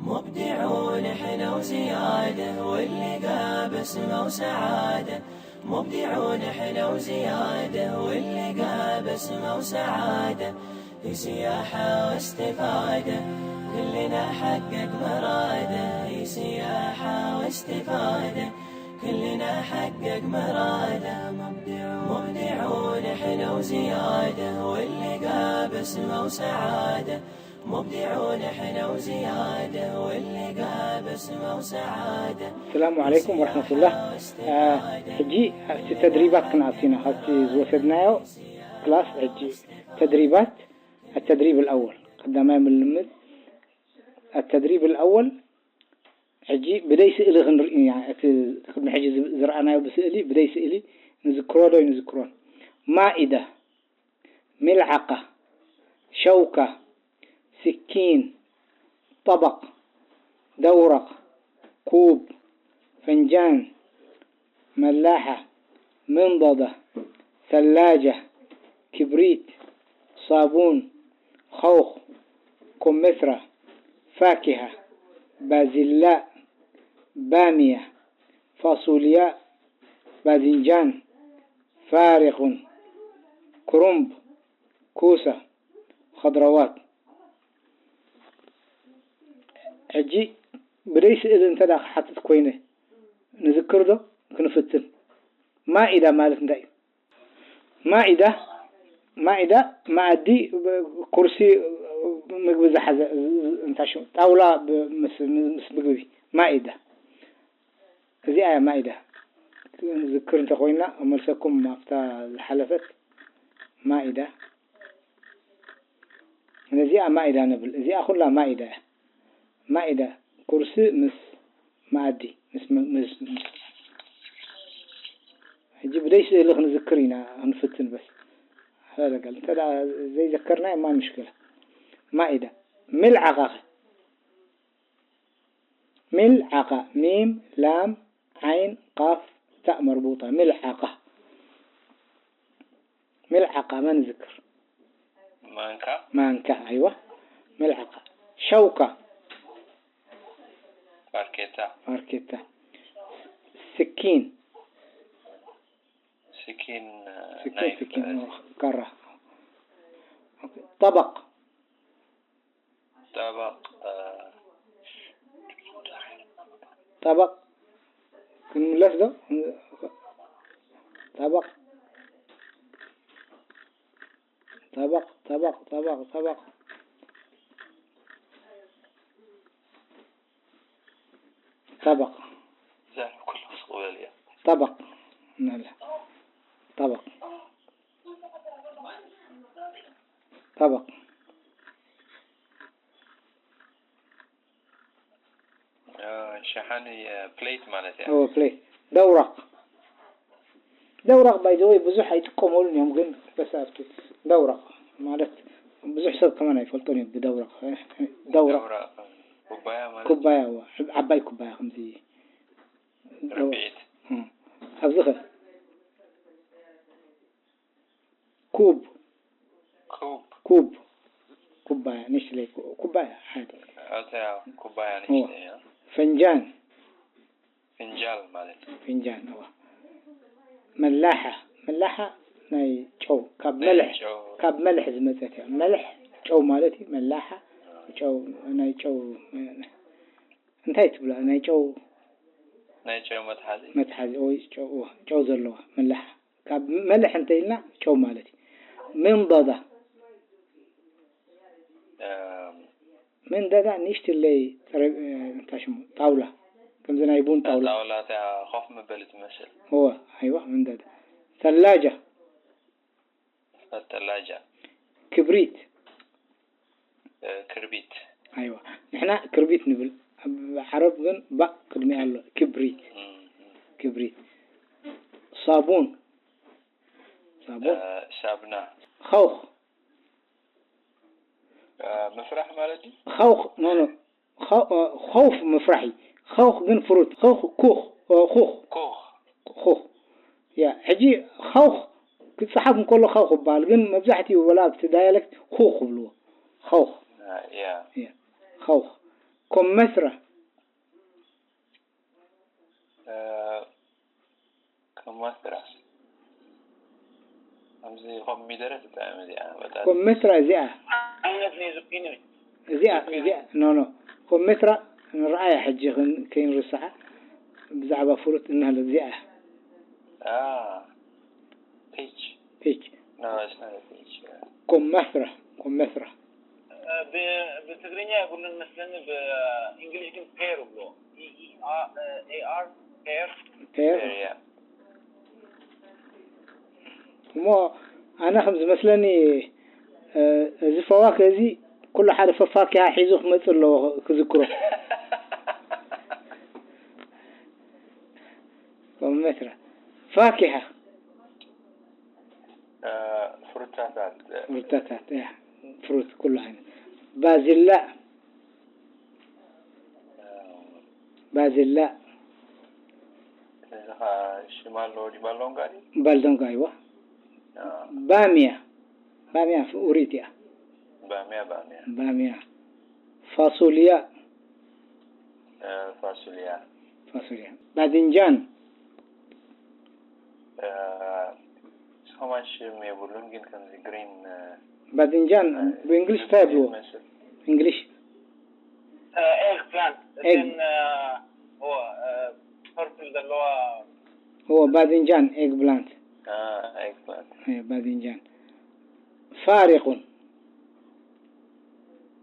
مبدعون احنا وزيادة، واللي قابس مو سعادة. مبدعون احنا وزيادة، واللي قابس مو سعادة. في سياحة واستفادة، كلنا حقق مرادة. في سياحة واستفادة، كلنا حقق مرادة. مبدعون احنا وزيادة، واللي قابس مو سعادة. مبدعون احنا وزيادة، واللي قابس مو سعادة. السلام عليكم ورحمة الله. ሕጂ ኣብቲ ተድሪባት ክንኣቱ ኢና። ካብቲ ዝወሰድናዮ ክላስ ሕጂ ተድሪባት፣ التدريب الأول ቀዳማይ ምልምድ። التدريب الأول ሕጂ ብደይ ስእሊ ክንርኢ ኢና። እቲ ቅድሚ ሕጂ ዝረኣናዮ ብስእሊ፣ ብደይ ስእሊ ንዝክሮ ዶ ይንዝክሮን? ማኢዳ፣ ሚልዓቃ፣ ሸውካ፣ ስኪን፣ ጠበቕ፣ ደውረቕ፣ ኩብ፣ ፈንጃን፣ መላሓ፣ ምንበዳ፣ ሰላጃ፣ ክብሪት፣ ሳቡን፣ ኸውኽ፣ ኮመትራ፣ ፋኪሃ፣ ባዚላእ፣ ባሚያ፣ ፋሱልያ፣ ባዚንጃን፣ ፋሪቑን፣ ክሩምብ፣ ኩሳ፣ ኸድረዋት። ሕጂ ብደይ ስእሊ እንተ ደኣ ክሓትት ኮይነ ንዝክር ዶ? ክንፍትን። ማኢዳ ማለት እንታይ እዩ? ማኢዳ፣ ማኢዳ መኣዲ፣ ኩርሲ፣ ምግቢ ዝሓዘ፣ እንታይ ሽሙ? ጣውላ ብ-፣ ምስ፣ ምስ ምግቢ። ማኢዳ። እዚኣ እያ ማኢዳ። ንዝክር እንተኾይና፣ እመልሰኩም ኣብታ ዝሓለፈት ማኢዳ። ነዚኣ ማኢዳ ንብል። እዚኣ ኩላ ማኢዳ እያ። ማኢዳ፣ ኩርሲ ምስ መኣዲ፣ ምስ ም-፣ ምስ፣ ምስ። ሕጂ ብደይ ስእሊ ክንዝክር ኢና፣ ክንፍትን በስ። ፈለገል። እንተ ደኣ ዘይዘከርናዮ፣ ማ ምሽክላ። ማኢዳ። ሚልዓቃኸ? ሚልዓቃ። ሚም፣ ላም፣ ዓይን፣ ቃፍ፣ ታእ መርቡጣ። ሚልዓቃ። ሚልዓቃ፣ መን ይዝክር? ማንካ። ማንካ፣ ኣይዋ። ሚልዓቃ። ሸውካ። ፋርኬታ። ፋርኬታ። ስኪን። ስኪን፣ ስኪን፣ ናይፍ፣ ስኪን፣ እ፣ ካራ። ኦኬ። ጠበቕ። ጠበቕ፣ እ፣ ጠበቕ። ክንምለስ ዶ? ጠበቕ። ጠበቕ፣ ጠበቕ፣ ጠበቕ፣ ጠበቕ። ጠበቕ። ዛሬ ኩሉ ስቕ በል እያ። ጠበቕ። ናለ። ጠበቕ። ጠበቕ። አ፣ ሸሓኒ፣ አ፣ ፕሌት ማለት እያ። እዎ፣ ፕሌት። ደውራቕ። ደውራቕ፣ ባይ ዘ ወይ፣ ብዙሕ ኣይጥቀመሉን እዮም፣ ግን በስ ኣብቲ ደውራቕ ማለት ብዙሕ ሰብ ከማን ኣይፈልጦን እዩ ብደውራቕ። ደውራቕ። ደውራቕ፣ ኩባያ ማለት ኩባያ፣ እዎ። ዓባይ ኩባያ ከምዚ። ደው-፣ ርብዒት። እም። ኣብዚ ኸ? ኩብ። ኩብ። ኩብ። ኩባያ፣ ንእሽተይ ኩ-፣ ኩባያ፣ ሓደ። እታ ኩባያ እዎ። ንእሽተይ እያ። ፈንጃን። ፍንጃል ማለት እዩ። ፍንጃን፣ እዋ። መላሓ። መላሓ ናይ ጨው፣ ካብ ናይ መልሕ፣ ጨው። ካብ መልሕ ዝመጸት እያ። መልሕ ጨው ማለት እዩ። መላሓ ጨው፣ ናይ ጨው፣ እንታይ ትብላ? ናይ ጨው ናይ ጨው መትሓዚ። መትሓዚ፣ ወይ ጨው፣ እዋ፣ ጨው ዘለዋ መላሓ። ካብ መልሕ እንተ ኢልና ጨው ማለት እዩ። ምንበዳ። እም። ምንደዳ ንእሽትለይ ጠረ-፣ እ፣ እንታይ ሽሙ? ጣውላ። ከምዚ ናይ ቡን ጣውላ። ጣውላ እታ ኮፍ መበሊ ትመስል። እወ፣ ኣይዋ፣ ምንደዳ። ተላጃ። ተላጃ። ክብሪት። እ፣ ክርቢት። ኣይዋ። ንሕና ክርቢት ንብል። ኣብ ዓረብ ግን ባእ ቅድሚኣ ኣሎ። ክብሪት። እም፣ እም። ክብሪት። ሳቡን። ሳቡን። እ፣ ሳብና። ኸውኽ። እ፣ ምፍራሕ ማለት ድዩ? ኸውኽ፣ ኖ፣ ኖ። ኸው-፣ እ፣ ኸውፍ ምፍራሕ እዩ። ኸውኽ ግን ፍሩት። ኸውኽ፣ ኩኽ፣ እ፣ ኹኽ። ኩኽ። ኹኽ። ያ፣ ሕጂ ኸውኽ ክጸሓፍ እንከሎ ኸውኽ ይበሃል፣ ግን መብዛሕትኡ ወላ ኣብቲ ዳያለክት ኹኽ ይብልዎ። ኸውኽ። እ፣ ያ። ያ። خوخ. كمثرى. ኮመትራ። ከምዚ ኮሚደረ ትጥዕም እዚኣ በጣም። ኮመትራ እዚኣ። ዓይነት ናይ ዙኪኒ። እዚኣ፣ እዚኣ፣ ኖ፣ ኖ። ኮመትራ ንርኣያ ሕጂ ክን-፣ ከይንርስዓ ብዛዕባ ፍሩት እናሃለ እዚኣ። اه بيتش ፒች። لا اسمها بيتش ኮመትራ፣ ኮመትራ። ብ- ብትግርኛ የብሉን መስለኒ፣ ብእንግሊሽ ግን ፔር ብሎ። ኤ ኣር ፔር። ፔር። ያ እሞ ኣነ ከም ዝመስለኒ፣ እ፣ እዚ ፈዋክህ እዚ ኩሉ ሓደ ፈፋኪያ ሒዙ ክመጽእ ኣለዎ ክዝክሮ። ኮመትራ። ፋኪሃ። ፍሩታታት ፍሩታታት፣ ያ። ፍሩት ኩሉ ዓይነት። ባዚላ። ባዚላ። እዚ ኸ ሽማ ኣለዎ ድዩ? ባሎንጋ ድዩ? ባልዶንጋ፣ ኣይዋ። ባሚያ። ባሚያ ፍሩት እያ። ባሚያ ባሚያ ባሚያ። ፋሶልያ። ፋሱልያ ፋሶልያ። ባድንጃን። ስኸማን ሽም የብሉን ግን ከምዚ ግሪን ባድንጃን ብእንግሊሽ እንታይ ይብልዎ? እንግሊሽ። ኤግ ፕላንት ኤግ። እተን ኦ ፐርፕል ዘለዋ እዎ፣ ባድንጃን፣ ኤግ ፕላንት። ኤግፕላንት ባድንጃን። ፋሪቁን።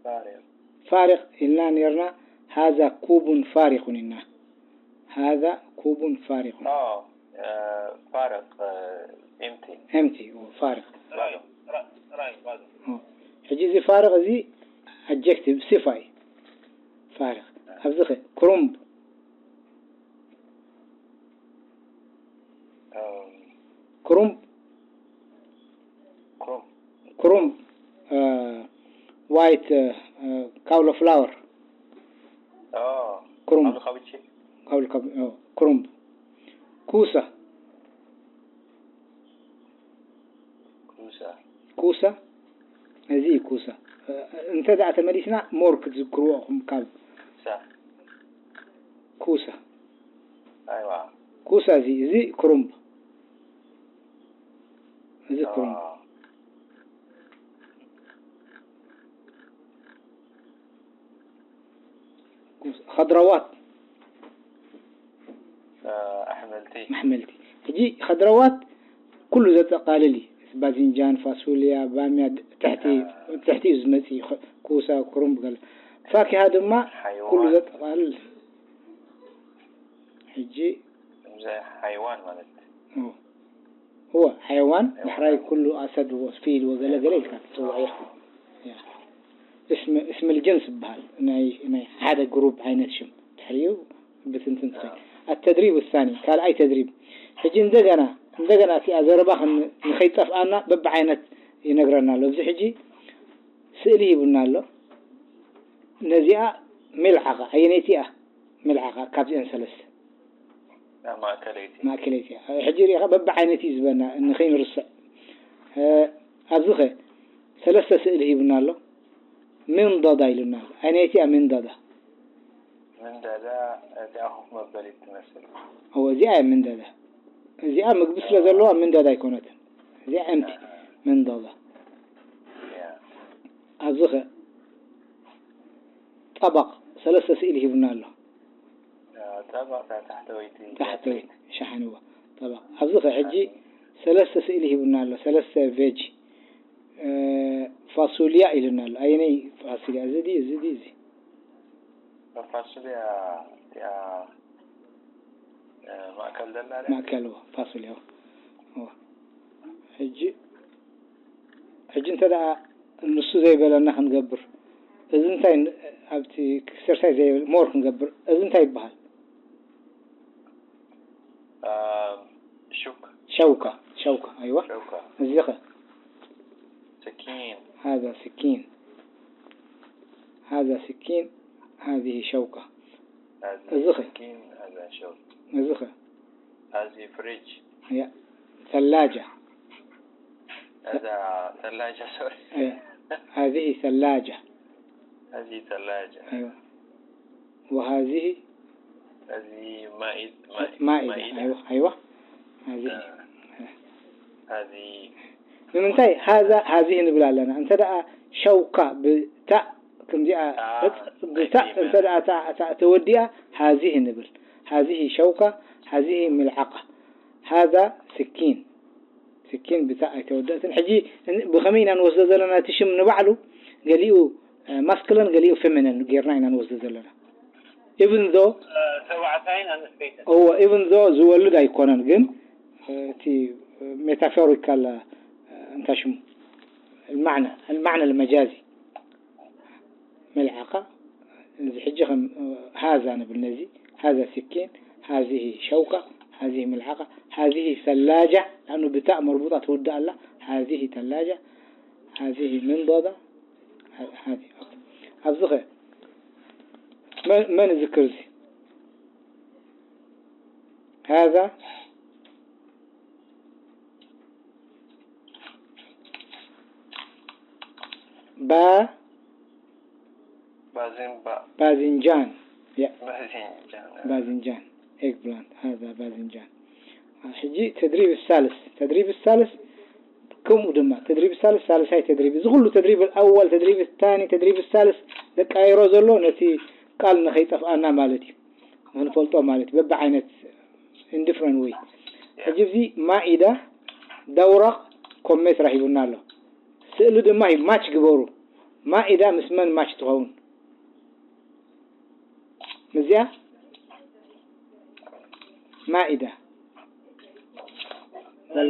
ፋሪቅ ፋሪቅ ኢልና ኔርና። ሃዛ ኩቡን ፋሪቁን ኢልና። ሃዛ ኩቡን ፋሪቁን። ኦ ፋሪቅ ኤምቲ ኤምቲ። ፋሪቅ። ራይ ራይ ባዶ ሕጂ እዚ ፋሪቅ እዚ ኣጀክቲቭ ሲፋ እዩ። ፋሪቅ። ኣብዚ ኸ ክሩምብ። ክሩምብ። ክሩም ክሩምብ። ዋይት ካውሎ ፍላወር። ክሩምብ። ካብቺ ካውሎ ካብ ክሩምብ። ኩሳ። ኩሳ ኩሳ። እዚ ኩሳ። እንተ ደኣ ተመሊስና ሞር ክትዝክርዎ ኢኹም ካብ ሳ ኩሳ። ኣይዋ ኩሳ እዚ፣ እዚ ክሩምብ። እዚ ክሩምብ። ኩሳ። ኸድረዋት። ኣሕመልቲ ኣሕመልቲ። ሕጂ ኸድረዋት ኩሉ ዘጠቓልል እዩ። ባዚንጃን፣ ፋሱልያ፣ ባምያ ትሕቲ ትሕቲ እዩ ዝመጽእ እዩ። ኩሳ፣ ክሩምብ ገለ። ፋኪሃ ድማ ኩሉ ሓይዋን ዘጠቓልል። ሕጂ ከምዚ ሓይዋን ማለት እዎ፣ እዎ፣ ሓይዋን ዳሕራይ ኩሉ ኣሰድ እዎ፣ ፊል እዎ፣ ገለ ገለ ኢልካ ትጽውዖ ኢኻ። ያ። እስም እስም الجنس ይበሃል። ናይ ናይ ሓደ ግሩፕ ዓይነት ሽም። ድሕሪኡ ብትንትን ትኸይድ። التدريب الثاني ካልኣይ ተድሪብ። ሕጂ እንደገና እንደገና እቲኣ ዘረባ ኽን- ንኸይጠፍኣና በብዓይነት ይነግረና ኣሎ። ኣብዚ ሕጂ ስእሊ ሂቡና ኣሎ። ነዚኣ ሚልዓኻ ኣየነይቲ እያ? ሚልዓኻ ካብዚአን ሰለስተ ማእከለይቲ ማእከለይቲ እያ። ሕጂ ሪኢኻ በብዓይነት እዩ ዝበና ንኸይንርስዕ። ኣብዚ ኸ ሰለስተ ስእሊ ሂቡና ኣሎ። ምንዳዳ ኢሉና ኣሎ። ኣየነይቲ እያ ምንዳዳ? ምንዳዳ እዚኣ ኮፍ መበሊት ትመስል እወ፣ እዚኣ እያ ምንዳዳ። እዚኣ ምግቢ ስለ ዘለዋ ምንዳዳ ኣይኮነትን። እዚኣ ኤምቲ ምንዳዳ። እያ ኣብዚ ኸ ጠበቕ ሰለስተ ስእሊ ሂቡና ኣሎ። ጠበቕ እታ ታሕተወይቲ ታሕተወይቲ ሸሓኒዋ ጠበቕ። ኣብዚ ኸ ሕጂ ሰለስተ ስእሊ ሂቡና ኣሎ። ሰለስተ ቬጅ ፋሱልያ ኢሉና ኣሎ። ኣየነይ ፋሱልያ? እዚ ድዩ እዚ ድዩ እዚ? ፋሱልያ እቲኣ ማእከል ዘላ ድያ? ማእከል እዎ፣ ፋሱልያ እዎ። እዎ። ሕጂ ሕጂ እንተ ደኣ ንሱ ዘይበለና ክንገብር፣ እዚ እንታይ ን- ኣብቲ ኤክሰርሳይዝ ዘይብል ሞር ክንገብር፣ እዚ እንታይ ይበሃል? ሹክ ሸውካ፣ ሸውካ፣ ኣይዋ። ሸውካ እዚኸ ስኪን هذا سكين، هذا سكين، هذه شوكة። هذه እዚኸ سكين هذا شوك እዚኸ هذه فريج ያ ثلاجة هذا ثلاجة سوري ያ هذه ثلاجة ثلاجة. أيوة. وهذه هذه مائد مائدة. أيوة، أيوة. هذه هذه ንምንታይ ሃዛ ሃዚህ ንብል ኣለና? እንተ ደኣ ሸውካ ብታእ ከምዚኣ ኣዎ፣ ብታእ ኣይፈይመን። እንተ ደኣ እታ እታ ተወዲኣ ሃዚህ ንብል። ሃዚህ ሸውካ፣ ሃዚህ ምልዓቃ፣ ሃዛ ስኪን። ስኪን ብታእ ኣይተወደእትን። ሕጂ ን- ብኸመይ ኢና ንወስዶ ዘለና እቲ ሽም ንባዕሉ? ገሊኡ ማስክለን፣ ገሊኡ ፌሚነን ጌርና ኢና ንወስዶ ዘለና። ኢቭን ዞ ተባዕታይን ኣንስተይትን እዎ ኢቭን ዞ ዝወልድ ኣይኮነን፣ ግን እቲ ሜታፎሪካል እንታይ ሽሙ፣ المعنى المعنى المجازي ምልዓኻ። እዚ ሕጂ ከም ሃዛ ንብል ነዚ፣ ሃዛ ስኪን፣ ሃዚህ ሸውካ፣ ሃዚህ ምልዓኻ፣ ሃዚህ ሰላጃ፣ ኣኑ ብታእ መርቡጣ ትውዳእ ኣላ። ሃዚህ ተላጃ፣ ሃዚህ ምንቦዳ፣ ሃ- ሃዚ ኣብዚ ኸ መን መን ዝክር እዚ ሃዛ ባ ባዝንባ ባዝንጃን ያ ባዝንጃን ባዝንጃን ኤግፕላንት ሃዛ ባዝንጃን። ሕጂ ተድሪብ ሳልስ ተድሪብ ሳልስ ከምኡ ድማ ተድሪብ ሳልስ ሳልሳይ ተድሪብ እዚ ኩሉ ተድሪብ ኣወል ተድሪብ ታኒ ተድሪብ ሳልስ ደቃይሮ ዘሎ ነቲ ቃል ንኸይጠፍኣና ማለት እዩ። ንፈልጦ ማለት በብዓይነት in different way። ሕጂ እዚ ማኢዳ ደውረቕ ኮሜት ራሂቡና ኣሎ። ስእሊ ድማ ማች ግበሩ። ማኢዳ ምስ መን ማች ትኸውን? ምስዚኣ ማኢዳ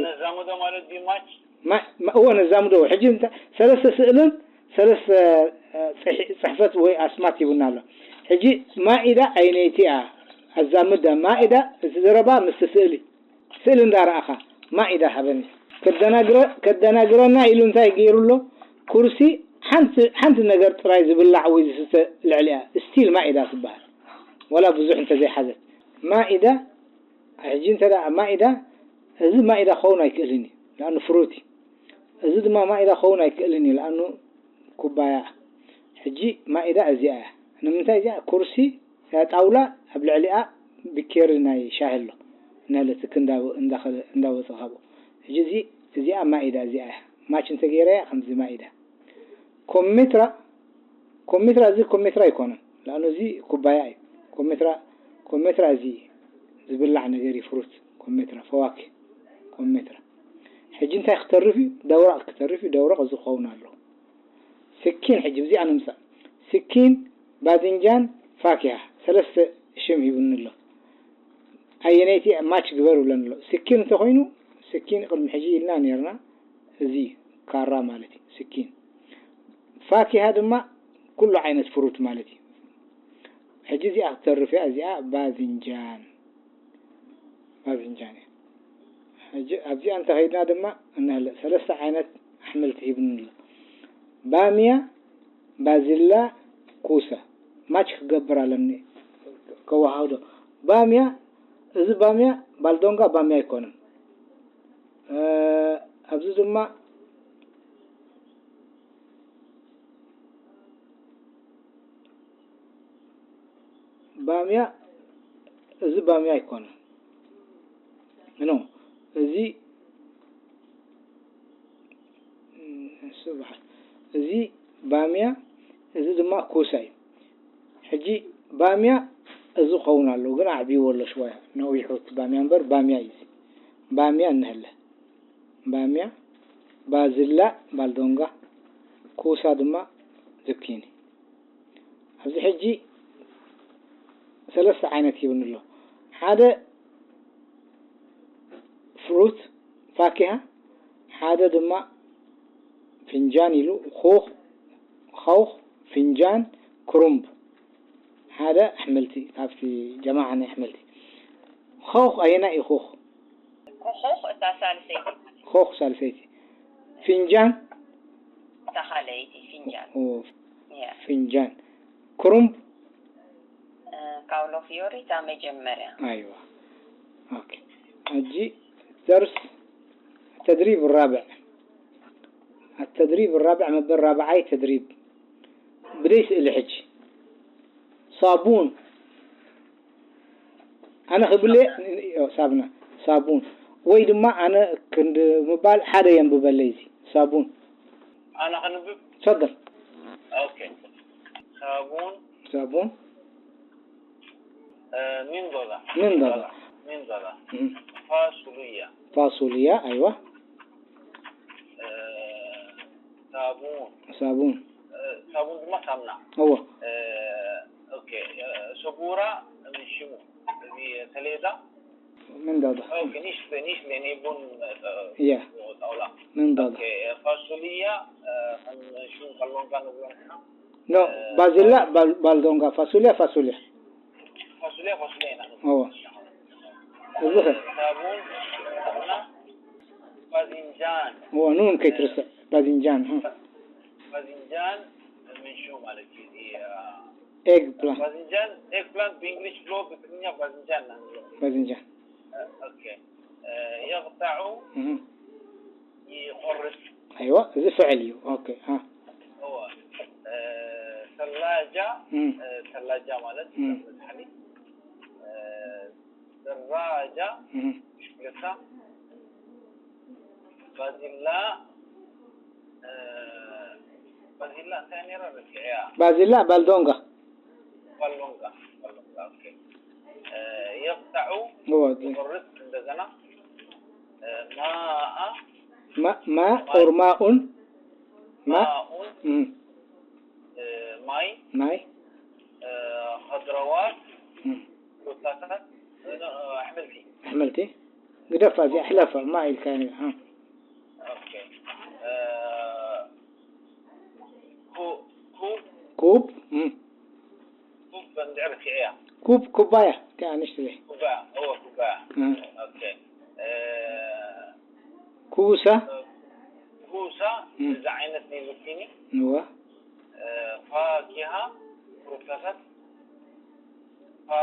ነዛሙዶ ማለት ድዩ ማች ማ- ማ- እወ ነዛምዶ። ሕጂ እንተ- ሰለስተ ስእልን ሰለስተ እ፣ ጽሒ- ጽሕፈት ወይ ኣስማት ሂቡና ኣሎ። ሕጂ ማኢዳ ኣይነይቲ እያ ኣዛምዳ። ማኢዳ እቲ ዘረባ ምስ ስእሊ ስእሊ እንዳረኣኻ ማኢዳ ሃበኒ። ከደናግረ ከደናግረና ኢሉ እንታይ ገይሩ ኣሎ? ኩርሲ ሓንቲ ሓንቲ ነገር ጥራይ ዝብላዕ ወይ ዝስተ ልዕሊኣ ስቲል ማኢዳ ትበሃል። ወላ ብዙሕ እንተዘይሓዘት ማኢዳ። ሕጂ እንተ ደኣ ማኢዳ እዚ ማኢዳ ክኸውን ኣይክእልን እዩ። ለኣኑ ፍሩት እዩ። እዚ ድማ ማኢዳ ክኸውን ኣይክእልን እዩ። ለኣኑ ኩባያ። ሕጂ ማኢዳ እዚኣ እያ። ንምንታይ እዚኣ ኩርሲ እያ ጣውላ ኣብ ልዕሊኣ ብኬሪ ናይ ሻሂ ኣሎ። እናለትክ እንዳ- እንዳኸለ- እንዳወፀ ካብኡ። ሕጂ እዚ እዚኣ ማኢዳ እዚኣ እያ። ማች እንተገይረያ ከምዚ ማኢዳ። ኮሜትራ ኮሜትራ እዚ ኮሜትራ ኣይኮነን። ለኣኑ እዚ ኩባያ እዩ። ኮሜትራ ኮሜትራ እዚ ዝብላዕ ነገር እዩ ፍሩት ኮሜትራ ፈዋኪ ኮሜትራ። ሕጂ እንታይ ክተርፍ እዩ? ደውረቕ ክተርፍ እዩ። ደውረቕ እዚ ክኸውን ኣለዎ። ስኪን ሕጂ ብዚኣ ንምጻእ ስኪን ባዝንጃን ፋኪሃ ሰለስተ ሽም ሂቡኒ ኣሎ። ኣየነይቲ ማች ግበር ብለን ኣሎ። ስኪን እንተኮይኑ ስኪን ቅድሚ ሕጂ ኢልና ነርና እዚ ካራ ማለት እዩ ስኪን። ፋኪሃ ድማ ኩሉ ዓይነት ፍሩት ማለት እዩ። ሕጂ እዚኣ ክትተርፍ እያ። እዚኣ ባዝንጃን ባዝንጃን እያ። ሕጂ ኣብዚኣ እንተኸይድና ድማ እንህለ ሰለስተ ዓይነት ኣሕምልቲ ሂብኒ ኣሎ። ባምያ፣ ባዝላ፣ ኩሳ። ማች ክገብር ኣለኒ ከወሃህዶ። ባምያ፣ እዚ ባምያ ባልዶንጋ ባምያ ኣይኮነን። እ፣ ኣብዚ ድማ ባምያ፣ እዚ ባምያ ኣይኮነን። ኖ፣ እዚ ስብሓት፣ እዚ ባምያ፣ እዚ ድማ ኩሳ እዩ። ሕጂ ባምያ እዚ ክኸውን ኣለዎ፣ ግን ኣዕብይዎ ኣሎ ሽዋያ፣ ነዊሑ እቲ ባምያ እምበር ባምያ እዩ እዚ። ባምያ እንሀለ ባምያ፣ ባዝላ፣ ባልዶንጋ፣ ኩሳ ድማ ዝኪኒ። ኣብዚ ሕጂ ሰለስተ ዓይነት ሂብኒ ኣሎ። ሓደ ፍሩት ፋኪሃ፣ ሓደ ድማ ፍንጃን ኢሉ ኹኽ ኸውኽ ፍንጃን ክሩምብ ሓደ ኣሕምልቲ ካብቲ ጀማዓ ናይ ኣሕምልቲ። ኾኽ ኣየናይ እዩ ኾኽ? ኮኾኽ እታ ሳልሰይቲ ኾኽ ሳልሰይቲ። ፍንጃን እታ ካልኣይቲ ፍንጃን ኦ፣ እያ። ፍንጃን ክሩምብ ካውሎ ፊዮሪ እታ መጀመርያ። ኣይዋ ኦኬ። ሕጂ ደርስ ተድሪብ ራብዕ። التدريب الرابع መበል ራብዓይ ተድሪብ። ብደይ ስእሊ ሕጂ ሳቡን ኣነ ክብለ ሳብና ሳቡን ወይ ድማ ኣነ ክንዲ ምባል ሓደ የንብበለይ እዚ ሳቡን ኣነ ክንብብ ተፈደል ኦኬ ሳቡን ሳቡን እ፣ ሚም ዶዛ ሚም ዶዛ። ሚም ዶዛ እም፣ ፋሱሉያ ፋሱልያ ኣይዋ እ፣ ሳቡን ሳቡን እ፣ ሳቡን ድማ ሳምና እዎ እ፣ ኦኬ እ፣ ሰቡራ ምን ሽሙ እዚ ሰሌዳ ሚም ዶዛ ኦኬ ኒሽ ኒሽ ለኔ ቡን እያ ጣውላ ሚም ዶዛ ኦኬ ፋሱልያ እ፣ ከም ሽሙ ከሎንካ ንብሎ ንሕና ኖ ባዚላ ባል- ባልዶንጋ ፋሱልያ ፋሱልያ ፋሱልያ ፋሱልያ ኢና ንብሎ እዎ እዚ ኸ ሳቡን ሳምና ባዚንጃን እዎ ኑን ከይትርስዕ ባዚንጃን እ። ባዚንጃን ምን ሽሙ ማለት እዩ እዚ እ፣ ኤግ ፕላንት ባዚንጃን ኤግፕላንት ብእንግሊሽ ብሎ ብትግርኛ ባዚንጃን ኢና ንብሎ ባዚንጃን ኦኬ የቕጣዑ እህ። ይቆርጥ ኣይዋ እዚ ፍዕል እዩ ኦኬ እ። እወ እ፣ ሰላጃ እም፣ እ፣ ሰላጃ ማለት እም። መድሓኒት እ፣ ደራጃ እህ። ብሽክለታ ባዚላ እ፣ ባዚላ እንታይ ነይራ ረሲዐያ ባዚላ ባልዶንጋ ባሎንጋ ባሎንጋ ኦኬ እ፣ የቕጣዑ እዎ እዚ ይቆርጥ እንደገና እ፣ ማኣ ማ ማ ኦር ማኡን ማ ማኡን እም፣ እ፣ ማይ ማይ እ፣ ኸድረዋት እም፣ ፍሩታታት እ፣ ኣሕምልቲ ኣሕምልቲ ግደፋ እዚኣ ሕለፋ ማ ኢልካ እ። ኦኬ እ፣ ኩ- ኩብ ኩብ እም፣ ኩብ እንድዕር ኪዕያ ኩብ ኩባያ እቲኣ ንእሽተይ ኩባያ እወ ኩባያ እም፣ ኦኬ እ፣ ኩሳ ኩሳ እም። እዚ ዓይነት ነይብልኪኒ እዋ እ፣ ፋኪሃ ፍሩታታት ፋ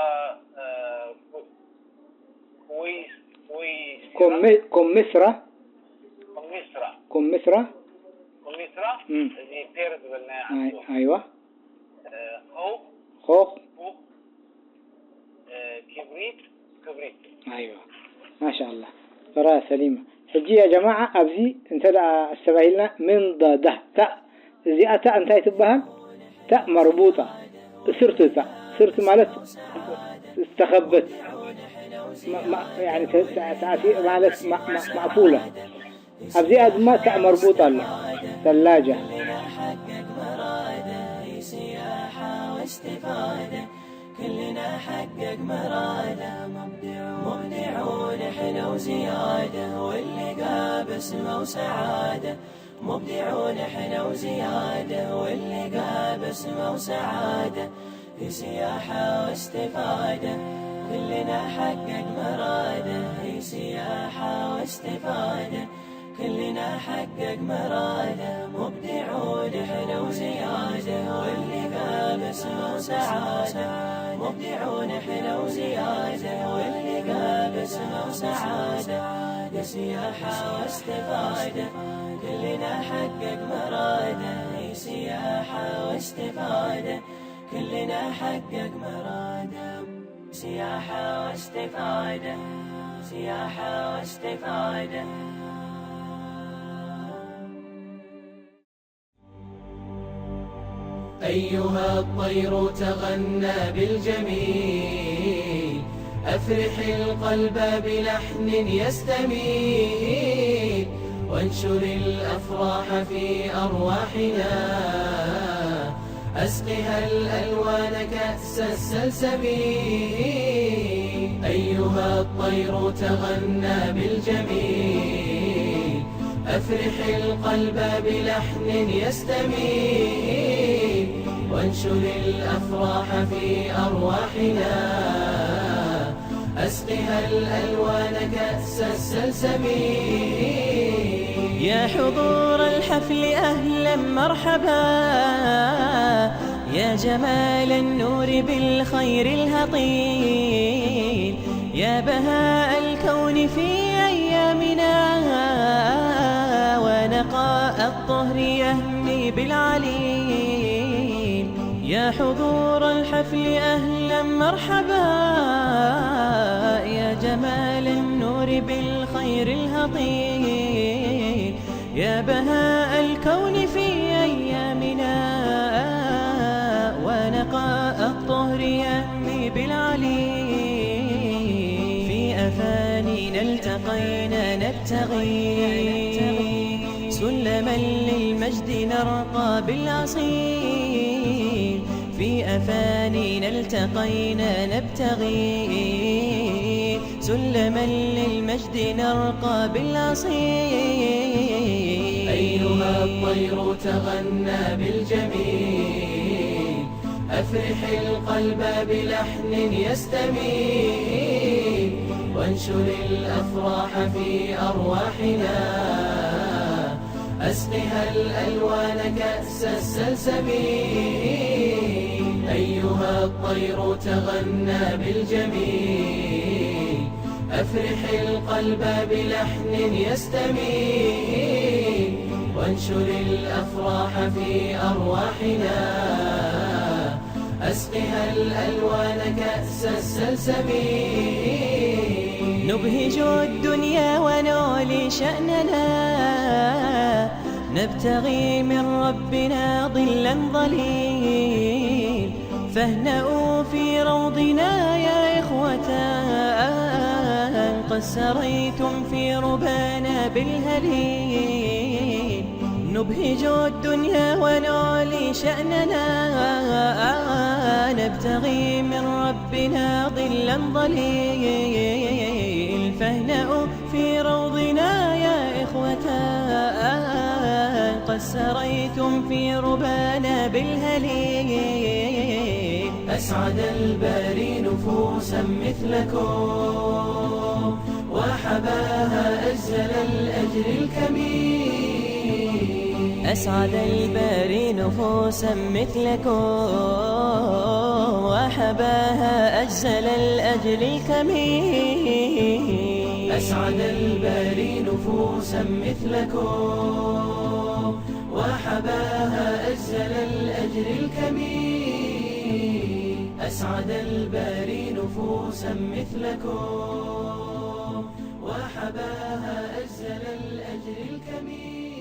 እ፣ ኩ- ኩወይስ ኩወይስ ኮሜ- ኮሜስራ ኮሚስራ ኮሜስራ ኮሚስራ እም። እዚ ፔር ዝበልናዮ ኣይ- ዓንቶ ኣይዋ እ፣ ኸው ኾኽ ኹ እ፣ ክብሪት ክብሪት ኣይዋ ማሻኣላ ራያ ሰሊማ ሕጂ ያ ጀማዓ ኣብዚ እንተ ደኣ ኣስተባሂልና ምን ዳ- ዳህ ታእ እዚኣ ታእ እንታይ ትበሃል ታእ መርቡጣ እስርቲ ታእ እስርቲ ማለት ዝተኸበት ማ- ማ- ያኒ ተ- ተ- ተኣቲ ማለት ማ- ማ- ማእፉላ ኣብዚኣ ድማ ታእ መርቡጣ ኣሎ ሰላጃ كلنا حقق مرادة مبدعون حلو زيادة واللي قابس مو سعادة مبدعون حلو زيادة واللي قابس مو سعادة في سياحة واستفادة كلنا حقق مرادة في سياحة واستفادة كلنا حقق مرادة مبدعون حلو زيادة واللي قابس مو سعادة مبدعون حلو زيادة واللي قابس مو سعادة لسياحة واستفادة كلنا حقق مرادة لسياحة واستفادة كلنا حقق مرادة سياحة واستفادة سياحة واستفادة أيها الطير تغنى بالجميل أفرح القلب بلحن يستميل وانشر الأفراح في أرواحنا أسقها الألوان كأس السلسبيل أيها الطير تغنى بالجميل أفرح القلب بلحن يستميل وانشر الأفراح في أرواحنا أسقها الألوان كأس السلسبيل يا حضور الحفل أهلا مرحبا يا جمال النور بالخير الهطيل يا بهاء الكون في أيامنا ونقاء الطهر يهمي بالعليل يا حضور الحفل أهلا مرحبا، يا جمال النور بالخير الهطيل، يا بهاء الكون في أيامنا، ونقاء الطهر يهمي بالعلي. في أفانينا التقينا نبتغي، سلما للمجد نرقى بالأصيل. في أفانينا التقينا نبتغي، سلما للمجد نرقى بالأصيل. أيها الطير تغنى بالجميل، أفرح القلب بلحن يستميل، وانشر الأفراح في أرواحنا، أسقها الألوان كأس السلسبيل. أيها الطير تغنى بالجميل، أفرح القلب بلحن يستميل، وانشر الأفراح في أرواحنا، أسقها الألوان كأس السلسبيل. نبهج الدنيا ونعلي شأننا، نبتغي من ربنا ظلا ظليل، فاهنؤوا في روضنا يا إخوتان، قد سريتم في ربانا بالهليل. نبهج الدنيا ونعلي شأننا، نبتغي من ربنا ظلا ظليل، فاهنؤوا في روضنا يا إخوتان، قد سريتم في ربانا بالهليل. أسعد الباري نفوسا مثلكم، وحباها أجزل الأجر الكميل. أسعد الباري نفوسا مثلكم، وحباها أجزل الأجر الكميل. أسعد الباري نفوسا مثلكم، وحباها أجزل الأجر الكميل. أسعد الباري نفوسا مثلكم، وحباها أجزل الأجر الكميل.